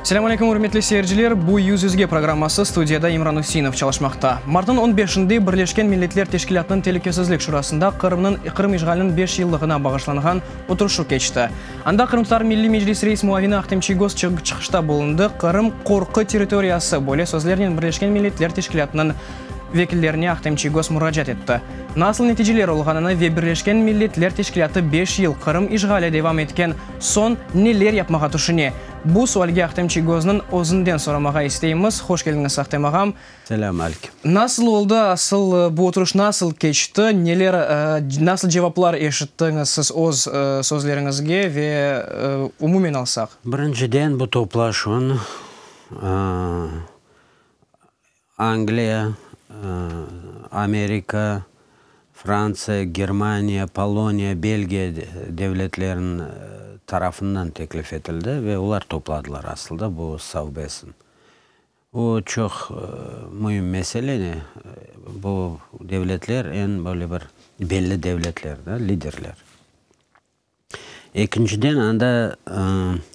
Selâm aleyküm, ürmetli seyirciler! Bu Yüz yüzge programması, studiyada İmran Üseinov çalışmaqta. Martnıñ on beşinde Birleşken Milletler Teşkilâtınıñ Telükesizlik Şurasında Qırımnıñ Qırım işğaliniñ beş yıllığına bağışlanğan oturışuv keçti. Anda Qırımtatar Milliy Meclis reis muavini Ahtem Çiygoz çıqışta bulundı, Qırım, qorqu territoriyası, böyle sözlernen Birleşken Milletler Teşkilâtınıñ vekillerine Ahtem Çiygoz muracaat etti. Nasıl neticeler olğanını ve Birleşken Milletler Teşkilâtı beş yıl Qırım işğali devam etken soñ neler yapmağa tüşüne? Bu sualge Ahtem Çiygoznıñ özünden soramağa isteymiz. Hoş keldiñiz, Ahtem ağam. Selâm aleyküm. Nasıl oldı, asıl bu oturış nasıl keçti, neler, nasıl cevaplar eşittiñiz siz öz sözleriñizge ve umumen alsaq? Birinciden bu toplaşuvnı Angliya, Amerika, Frantsiya, Germaniya, Poloniya, Belgiya devletleriniñ tarafından teklif etildi ve olar topladılar asılda bu Sovbezn. O çoq müim mesele ne, bu devletler eñ böyle bir belli devletler da, liderler. Ekinciden, anda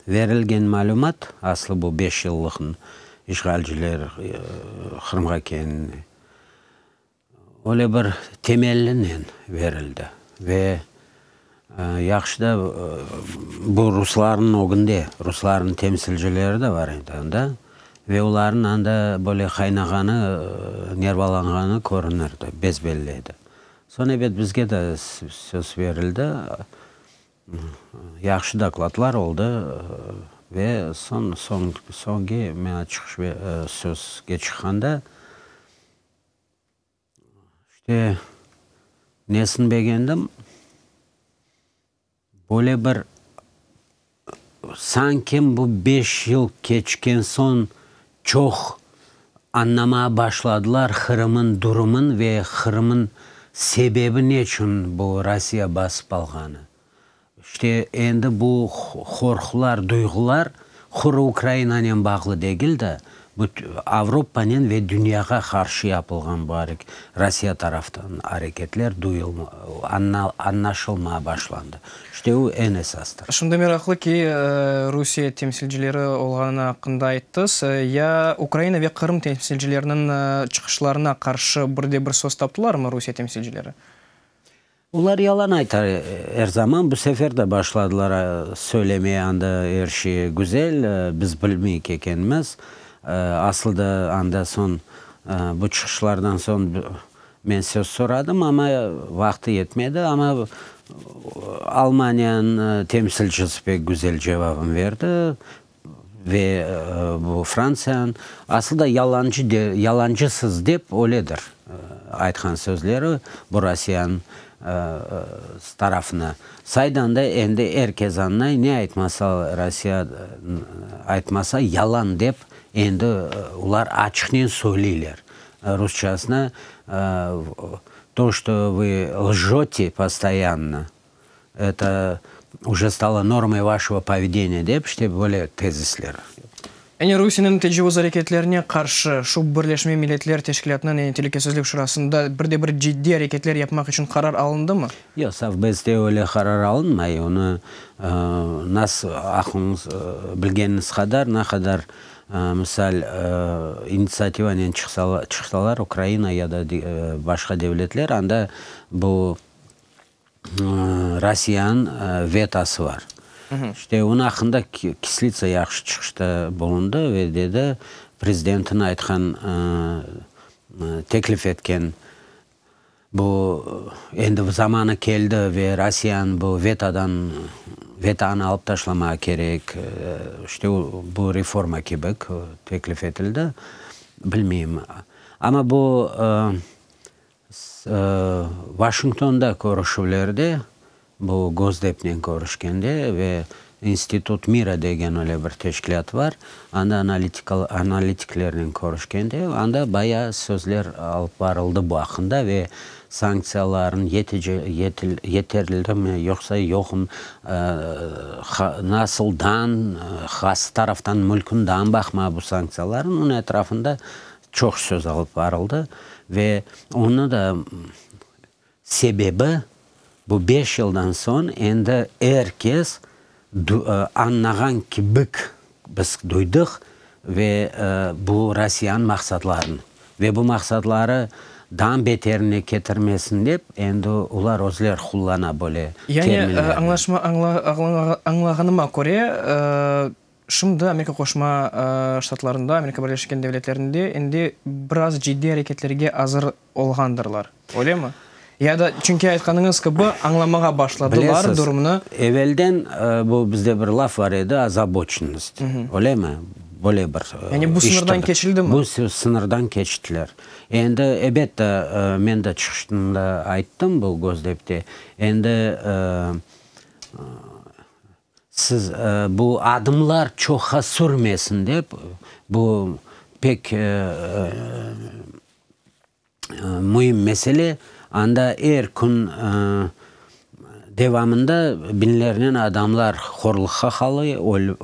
berilgen malümat, aslı bu beş yıllıqnıñ işğalciler Qırımğa kelgenine, öyle bir temellinen berildi ve yahşı da bu ruslarnıñ ögünde, ruslarnıñ temsilcileri de bar edi anda ve olarnıñ anda böyle qaynağanı, nervalanğanı körünirdi, bes-belli edi. Soñ, ebet, bizge de söz berildi, yahşı dokladlar oldı ve soñ, soñ, soñki men çıqış, sözge çıqqanda, işte, nesini begendim, Böyle bir, sanki bu beş yıl keçken soñ çoq añlamağa başladılar Qırım'ın durumın ve Qırım'ın sebebi neçün bu Rossiya basıp alğanı. İşte endi bu qorqular, duyğular quru Ukrainanen bağlı degil de, bu Avropanen ve dünyağa qarşı yapılğan bu Rossiya taraftan areketler añlaşılmağa başlandı. İşte o eñ esastır. Şimdi meraqlı ki, Rusiye temsilcileri olğanı aqqında ayttız. Ya Ukraina ve Qırım temsilcileriniñ çıqışlarına qarşı bir de bir söz taptılarmı Rusiye temsilcileri? Olar yalan aytar er zaman, bu sefer de başladılar söylemeye, anda er şey güzel, biz bilmeyik ekenmiz. Aslı da anda soñ, bu çıqışlardan soñ men söz soradım, amma vaqtı yetmedi. Amma Almaniyanıñ temsilcisi pek güzel cevabın berdi ve bu Frantsiyanıñ. Aslı da yalancı, yalancısız dep öyledir aytqan sözleri bu Rossiyanıñ tarafına. Saydan da endi er kes añlay, ne aytmasa Rossiya aytmasa yalan dep endi olar açıqnen söyleyler. Rusçasına to, çto vı ljote postoyanno, eto uje stalo normay vaşego povedeniya dep işte böyle tezisler. Yani Rusiyeniñ tecavuz areketlerine qarşı şu Birleşme Milletler Teşkilâtınıñ, yani Telükesizlik Şurasında bir de bir ciddiy areketler yapmaq içün qarar alındımı? Yoq, Совбезde öyle qarar alınmay. Onı nas aqlıñız bilgeniñiz qadar, ne qadar, misal, initsiativanen çıqsalar Ukraina ya da başqa devletler, anda bu Rossiyanıñ vetosı bar. İşte, onıñ aqqında Kislitsa yahşı çıqışta bulundı ve dedi, prezidentniñ aytqan, teklif etken bu endi zamanı keldi ve Rossiyanıñ bu vetodan, vetonı alıp taşlamağa kerek, işte, bu reforma kibi teklif etildi, bilmeyim. Amma bu Vaşingtonda körüşüvlerde, bu Gosdepnen körüşkende ve İnstitut mira degen öyle bir teşkilât bar, anda analitiklernen körüşkende, anda bayağı sözler alıp barıldı bu aqqında ve sanktsiyalarnıñ yeterlimi yoqsa yoqmı, nasıldan, qaysı taraftan mülkünden baqma bu sanktsiyalarnıñ, onıñ etrafında Çoq söz alıp barıldı ve onı da sebebi, bu beş yıldan soñ endi er kes añlağan kibik. biz duydıq ve bu Rossiyanıñ maqsatlarını ve bu maqsatları daa beterine ketirmesin dep, endi olar özleri qullana böyle terminlerni. Yani, añlaşma, añlağanıma köre, şimdi Amerika Qoşma Ştatlarında, Amerika Birleşken Devletlerinde endi biraz ciddiy areketlerge azır olğandırlar, öylemi? Ya da, çünki aytqanıñız kibi, añlamağa başladılar durumnı. Bilesiz, evelden bu bizde bir laf bar edi, ozaboçennost, öylemi? Böyle bir Yani bu sıñırdan keçildimi? Bu sıñırdan keçtiler. Endi, ebet, men de çıqışımda ayttım bu Gözdepte, endi siz bu adımlar çoqqa sürmesin dep, bu pek müim mesele, anda er kün devamında biñlernen adamlar horluqqa qala,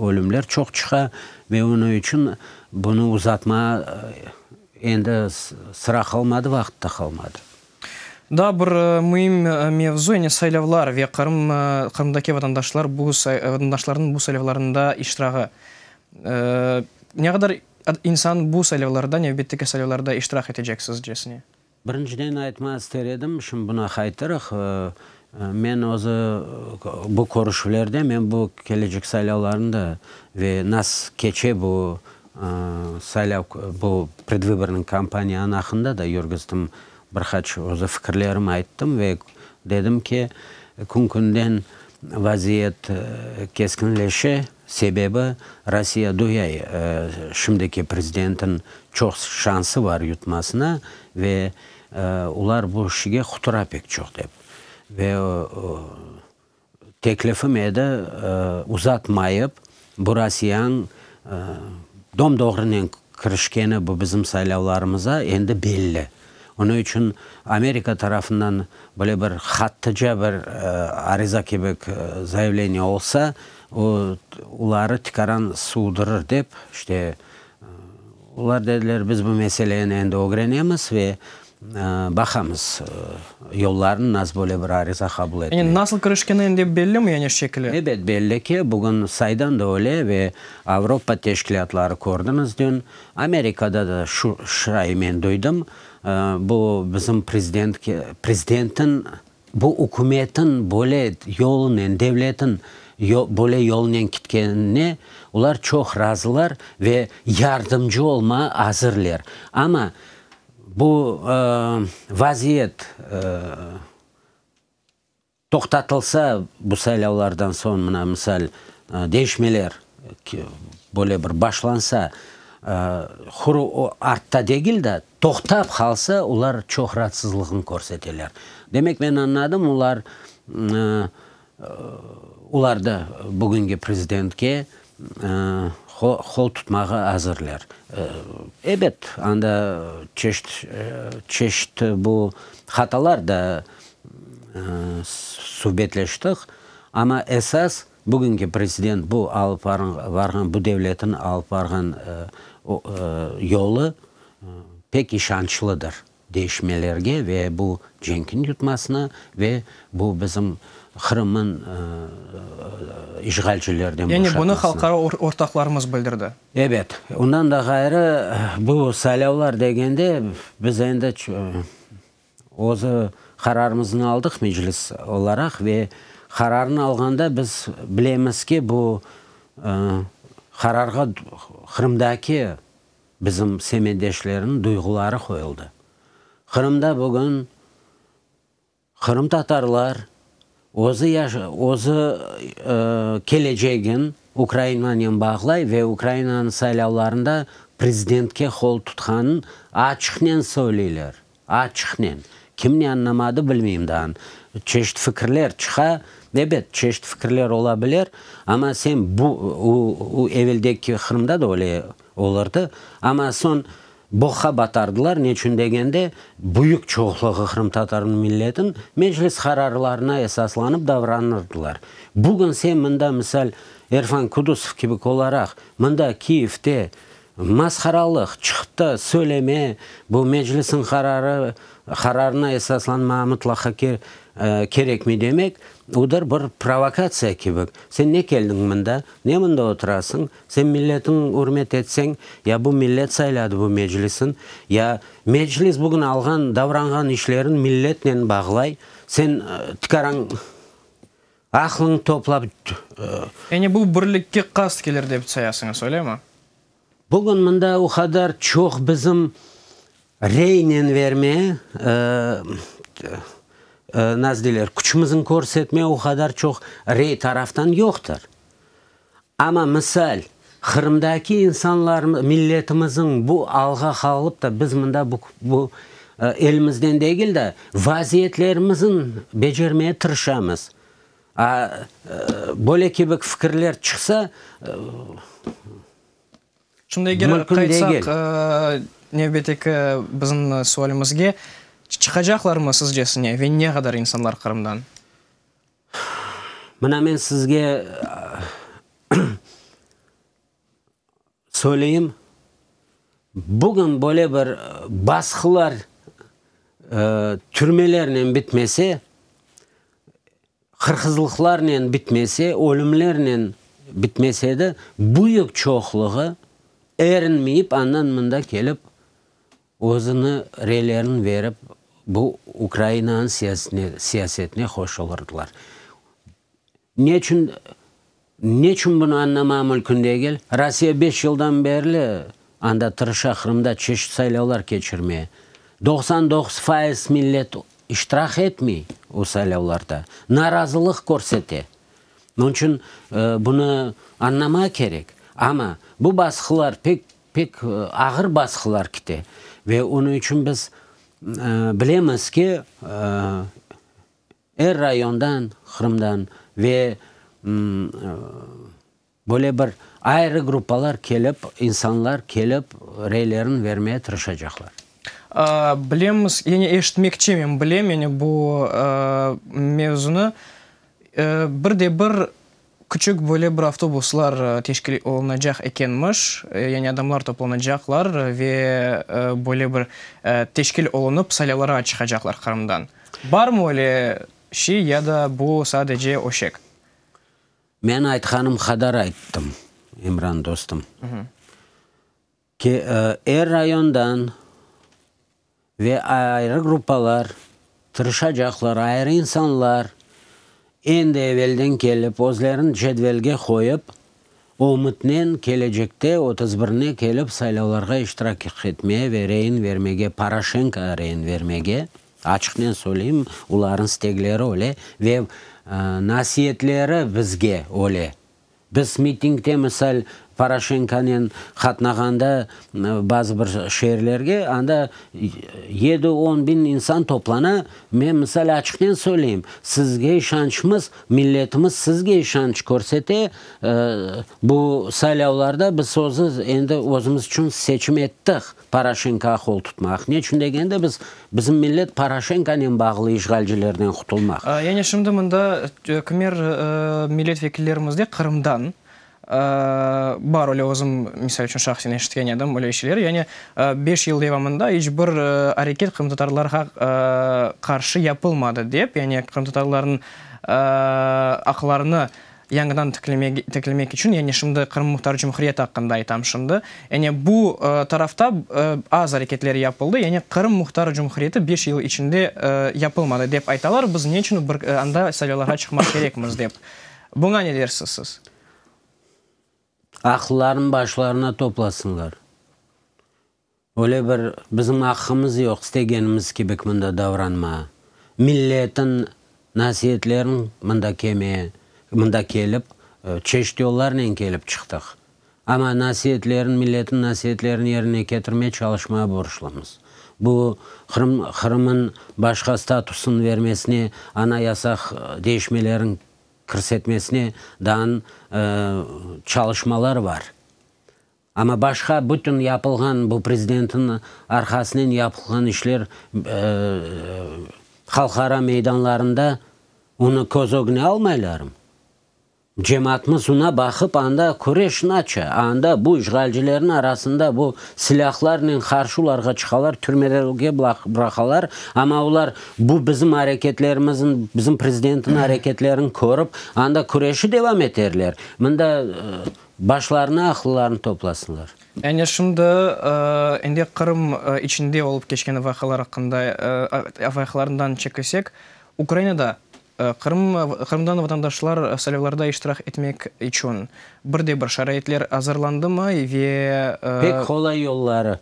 ölümler çoq çıqa ve onıñ içün bunı uzatma endi sıra qalmadı, vaqıt da qalmadı. Daa bir müim mevzu, yani saylavlar ve Qırım, Qırımdaki vatandaşlar bu vatandaşlarnıñ bu saylavlarında iştirağı. Ne qadar insan bu saylavlarda, nevbetteki saylavlarda iştirak etecek sizcesine? Birinciden aytmaq ister edim, şimdi buna qaytırıq, men özü bu körüşüvlerde men bu kelecek saylavlarnı da ve nas keçe bu saylav, bu predvıbornıy kampaniyanıñ aqqında da yürgüzdim, bir qaç özü fikirlerim ayttım ve dedim ki, kün-künden vaziyet keskinleşe, Sebebi, Rossiya duyay, şimdiki prezidentin çoq şansı var yutmasına ve olar bu işige qutura pek çoq dep. Ve teklifim edi, uzatmayıp, bu Rossiyanıñ dom-doğrunen kirişkeni bu bizim saylavlarımıza endi belli. Onıñ içün Amerika tarafından böyle bir hattıca bir ariza kibi zayavleniye olsa, o, oları tikaran suvdurır dep, işte, olar dediler, biz bu meseleni endi ögrenemiz ve baqamız yollarını, nasıl böyle bir ariza qabul etmek. Yani nasıl kirişkeni endi bellimi, yani şekli? Ebet, belli ki, bugün saydan da öyle ve Avropa teşkilâtları kördiñiz dün, Amerikada da şu şay men duydım, bu bizim prezidentke, prezidentin, bu ükümetin böyle yolunen, devletin böyle yolunen kitkenine olar çoq razılar ve yardımcı olmağa azırler. Amma bu vaziyet Toqtatılsa, bu saylavlardan soñ, mına, misal, deñişmeler böyle bir başlansa, quru artta degil de, toqtap qalsa, olar çoq raatsızlığını körseteler. Demek, men añladım, olar, olar da bugünki prezidentke qol tutmağa azırlar. Ebet, anda çeşit, çeşit bu hatalar da Subetleştik, amma esas bugünki prezident bu alıp varğan, bu devletin alıp varğan yolu pek işançlıdır deñişmelerge ve bu cenkin yutmasına ve bu bizim Qırımın işğalcilerden boşatmasına. Yani bunı halqara ortaqlarımız bildirdi. Ebet. Ondan da ğayrı, bu saylavlar degende, biz endi Özü qararımıznı aldıq Meclis olaraq ve qararnı alğanda biz bilemiz ki, bu qararğa Qırımdaki bizim semetdeşlerniñ duyğuları qoyuldı. Qırımda bugün qırımtatarlar özü yaş özü kelecegin Ukrainanen bağlay ve Ukrainanıñ saylavlarında prezidentke qol tutqanın açıqnen söyleyler. Açıqnen. Kim ne añlamadı, bilmeyim daa. Çeşit fikirler çıqa. Ebet, çeşit fikirler ola bilir, amma sen bu, o eveldeki Qırımda da öyle olurdı, amma soñ boqqa batardılar, neçün degende, büyük çoqluğı qırımtatar milletin Meclis qararlarına esaslanıp davranırdılar. Bugün sen mında, misal, Erfan Kudusov kibi olaraq, mında Kiyevde Masharalıq, çıqıp da söyleme, bu Meclisniñ qararı, qararına esaslanmağa mıtlaqa. kerekmey demek, odır bir provokatsiya kibi. Sen ne keldiñ mında, ne mında oturasıñ, sen milletiñ ürmet etseñ, ya bu millet sayladı bu meclisin, ya meclis bugün alğan, davranğan işlerin milletnen bağlay, sen tikaran aqlıñ toplap. Yani bu birlikke qast kelir dep sayasıñız, öylemi? Bugün mında o qadar çoq bizim reynen verme, nasıl deyler, küçümizin körsetme o qadar çoq rey taraftan yoqtır. Amma misal, Qırımdaki insanlar, milletimizin bu alğa qalıp da biz mında bu, bu elimizden degil de, vaziyetlerimizin becermeye tırışamız. A, böyle kibi fikirler çıqsa, Şimdi eger mümkün qaytsaq degil. nevbetteki bizim sualimizge, çıqacaqlarmı sizcesine ve ne qadar insanlar Qırımdan? Mına men sizge Söyleyim, bugün böyle bir basqılar türmelernen bitmese, hırhızlıqlarnen bitmese, ölümlernen bitmese edi, büyük çoqluğı erinmeyip andan mında kelip özüni reylerini verip bu Ukrainanıñ siyasetine qoşulırdılar. Neçün, neçün bunı añlama mülkün degil? Rossiya beş yıldan berli anda tırışa Qırımda çeşit saylavlar keçirmeye. 99% millet iştirak etmey o saylavlarda, narazılıq körsete. Onıñ içün bunı añlama kerek. Amma bu basqılar pek, pek ağır basqılar kete ve onıñ içün biz bilemiz ki, Er rayondan, Qırımdan ve böyle bir ayrı gruppalar kelip, insanlar kelip, reylerini vermeye tırışacaqlar. Bilemiz, yani eşitmekçe men bilem, yani bu mevzunı, bir de bir Küçük böyle bir avtobuslar teşkil olunacaq ekenmiş, yani adamlar toplanacaqlar ve böyle bir teşkil olunıp saylavlara çıqacaqlar Qırımdan. Barmı öyle şey ya da bu sadece öşek? Men aytqanım qadar ayttım, İmran dostum. Ki, er rayondan ve ayrı gruppalar tırışacaqlar, ayrı insanlar endi evelden kelip, özlerini cedvelge qoyıp, ümütnen kelecekte 31-ne kelip saylavlarğa iştirak etmeye ve reyin vermege, Poroşenkoğa reyin vermege, açıqnen söyleyim, olarnıñ istegleri öyle ve nasiyetleri bizge öyle. Biz mitingde, misal, Poroşenkonen qatnağanda bazı bir şeerlerge, anda yedi-on biñ insan toplana. Men, misal, açıqnen söyleyim, sizge işançımız, milletimiz sizge işanç körsete, bu saylavlarda biz özü, endi özümiz içün seçim ettik Poroşenkoğa qol tutmaq. Neçün degende, biz, bizim millet Poroşenkonen bağlı işğalcilerden qutulmaq. Yani şimdi mında kimer millet vekillerimiz de Qırımdan bar, öyle özüm, misal içün, şahsen eşitken edim öyle şeyler. Yani beş yıl devamında iç bir areket qırımtatarlarğa qarşı yapılmadı dep, yani qırımtatarlarnıñ aqlarını yañıdan tiklemek içün, yani şimdi Qırım Muhtar Cumhuriyeti aqqında aytam şimdi, yani bu tarafta az areketler yapıldı, yani Qırım Muhtar Cumhuriyeti beş yıl içinde yapılmadı, dep aytalar, biz ne içün bir anda saylavlarğa çıqmaq kerekmiz, dep. Buña ne dersiz siz? Aqıllarını başlarına toplasınlar. Öyle bir bizim aqqımız yoq istegenimiz kibik mında davranmağa. Milletin nasiyetlerin mında kelmeye, mında kelip, çeşit yollarnen kelip çıqtıq. Amma nasiyetlerin, milletin nasiyetlerin yerine ketirmeye çalışmağa borçlumız. Bu Qırım, Qırımın başqa statusın vermesine, anayasa deñişmelerin kirsetmesine daan çalışmalar var. Amma başqa bütün yapılğan, bu prezidentniñ arqasınen yapılğan işler halqara meydanlarında onı köz ögüne almaylarmı? Cemaatımız una baqıp, anda küreşni aça, anda bu işğalcilerniñ arasında bu silâhlarnen qarşı olarğa çıqalar, türmelerge bıraqalar, amma olar bu bizim areketlerimizin, bizim prezidentniñ areketlerini körip, anda küreşi devam eterler. Mında başlarını, aqıllarını toplasınlar. Yani şimdi endi Qırım içinde olıp keçken vaqialar aqqında, vaqialarından çekilsek, Ukrainada Qırım, Qırımdan vatandaşlar saylavlarda iştirak etmek içün bir de bir şaraitler azırlandımı ve. Pek qolay yolları.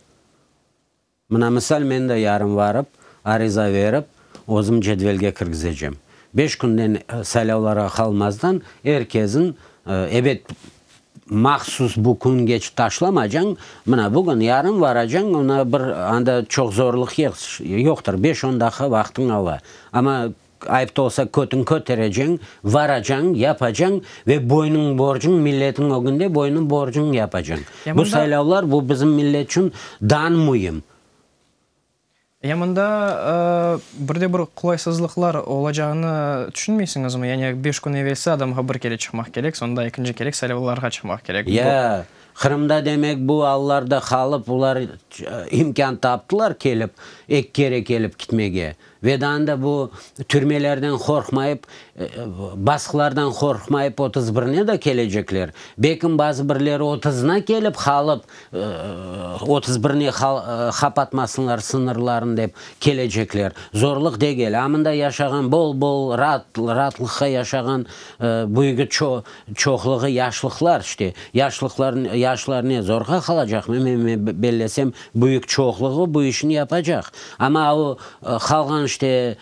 Mına, misal, men de yarın varıp, ariza verip, özüm cedvelge kirgizecem. Beş künden saylavlarğa qalmazdan er kesin, ebet, mahsus bu küngeç taşlamacañ, mına, bugün, yarın varacañ, mına, bir anda çoq zorluq yoqtır, beş-on daqqa vaqtıñ ala. Amma Ayıp da olsa, kötüñ kötereceñ, varacañ, yapacañ ve boynıñ borcuñ, milletiñ ögünde boynıñ borcuñ yapacañ. Bu saylavlar, bu bizim millet içün dan müim. Ya mında bir de bir qolaysızlıqlar olacağını tüşünmeysiñizmi? Yani beş kün evelsi adamğa bir kere çıqmaq kerek, soñra ekinci kerek saylavlarğa çıqmaq kerek. Ya, Qırımda demek bu allarda qalıp, olar imkân taptılar kelip, eki kere kelip kitmege. Ve daa da bu türmelerden qorqmayıp, basqılardan qorqmayıp 31-ne de kelecekler. Belkim bazı birleri otuzına kelip qalıp, 31-ne qapatmasınlar sıñırlarını dep kelecekler. Zorluq degil. A mında yaşağan bol-bol raat, raatlıqqa yaşağan büyügi çoqluğı yaşlıqlar işte. Yaşlıqlar, yaşlar ne, zorğa qalacaqmı? Men bellesem, büyük çoqluğı bu işni yapacaq. Amma o qalğan işte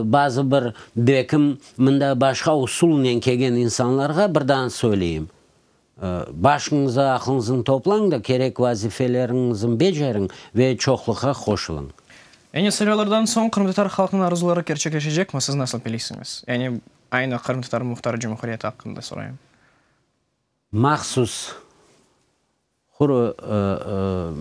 bazı bir bekim mında başqa usulnen kelgen insanlarğa bir daa söyleyim, başıñızı, aqlıñızı toplañ da, kerek vazifeleriñizni beceriñ ve çoqluqqa qoşulıñ. Yani saylavlardan soñ qırımtatar halqınıñ arzuları kerçekleşecekmi, siz nasıl bilesiñiz? Yani aynı Qırımtatar Muhtar Cumhuriyeti aqqında sorayım. Mahsus Quru,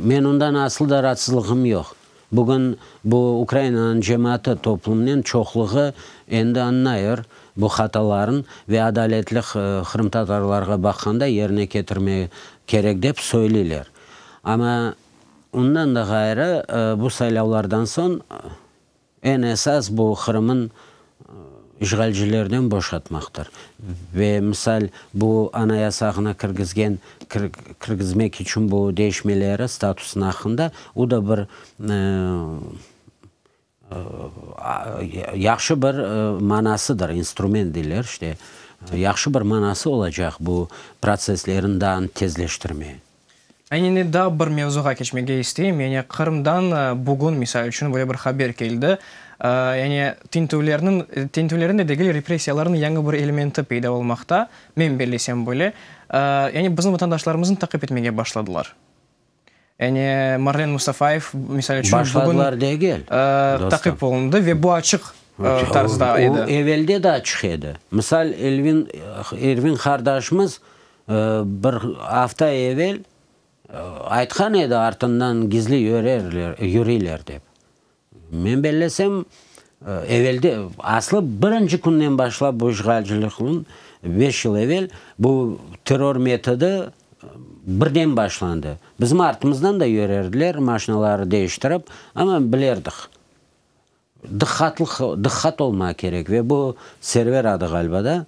Men ondan aslı da ratsızlığım yoq. Bugün bu Ukrainanıñ cemaatı, toplumnen çoqluğı endi añlayır bu hataların ve adaletli qırımtatarlarğa baqqanda yerine ketirmek kerek dep söyleyler. Amma ondan da ğayrı bu saylavlardan soñ Eñ esas bu Qırımın işğalcilerden boşatmaqtır. Ve misal bu Anayasağına kirgizgen kirgizmek içün bu deñişmeleri statusını aqqında o da bir yahşı bir manasıdır, instrument deyler işte, yahşı bir manası olacaq bu protsesslerin daa tezleştirme. Endi daa bir mevzuğa keçmege isteyim. Yani Qırımdan bugün, misal içün, böyle bir haber keldi. Yani tintüvlerniñ, tintüvlerniñ de degil, repressiyalarnıñ yañı bir elementi peyda olmaqta, men bellesem böyle. Yani bizim vatandaşlarımıznı taqip etmege başladılar. Yani Marlen Mustafayev, misal içün, bugün Başladılar degil, dostum. taqip olundı ve bu açıq tarzda edi. O evelde de açıq edi. Misal, Elvin, Ervin qardaşımız Bir afta evel aytqan edi, artından gizli yürerler, yüriyler dep. Men bellesem, evelde, aslı birinci künden başlap bu işğalcilikniñ, beş yıl evel, bu terror metodı birden başlandı. Bizim artımızdan da yürerdiler, maşinaları değiştirip, amma bilerdik. Dıqqatlıq, dıqqat olmaq kerek ve bu Server adı ğaliba da,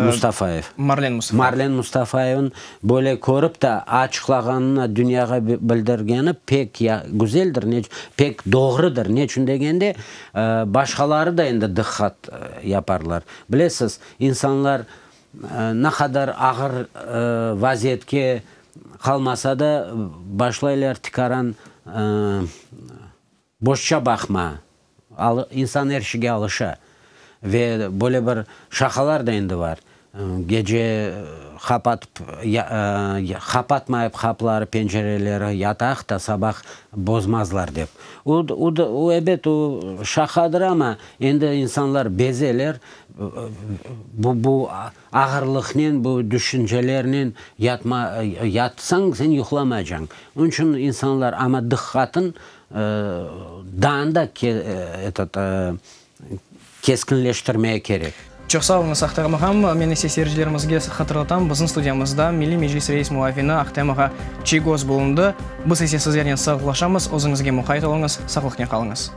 Mustafayev. Marlen Mustafayev. Marlen Mustafayevniñ böyle körip de açıqlağanını dünyağa bildirgeni pek güzeldir, pek doğrudır. Neçün degende, başqaları da endi dıqqat yaparlar. Bilesiz, insanlar ne qadar ağır vaziyetke qalmasa da, başlaylar tikaran Boşça baqma, insan er şeyge alışa. Ve böyle bir şaqalar da endi bar. Gece qapatıp, qapatmayıp qapıları, pencereleri, yataq da sabah bozmazlar dep. O, o, ebet, o şaqadır, amma endi insanlar bezeler. Bu, bu ağırlıqnen, bu düşüncelernen yatma, yatsañ, sen yuqlamaycañ. Onıñ içün insanlar, amma dıqqatın Daa da etot keskinleştirmege kerek. Çoq sağ oluñız, Ahtem ağam. Men ise seyircilerimizge hatırlatam, bizim studiyamızda Milliy Meclis reis muavini Ahtem ağa Çiygoz bulundı. Biz ise sizlernen sağlıqlaşamız, özüñizge muqayt oluñız, sağlıqnen qalıñız.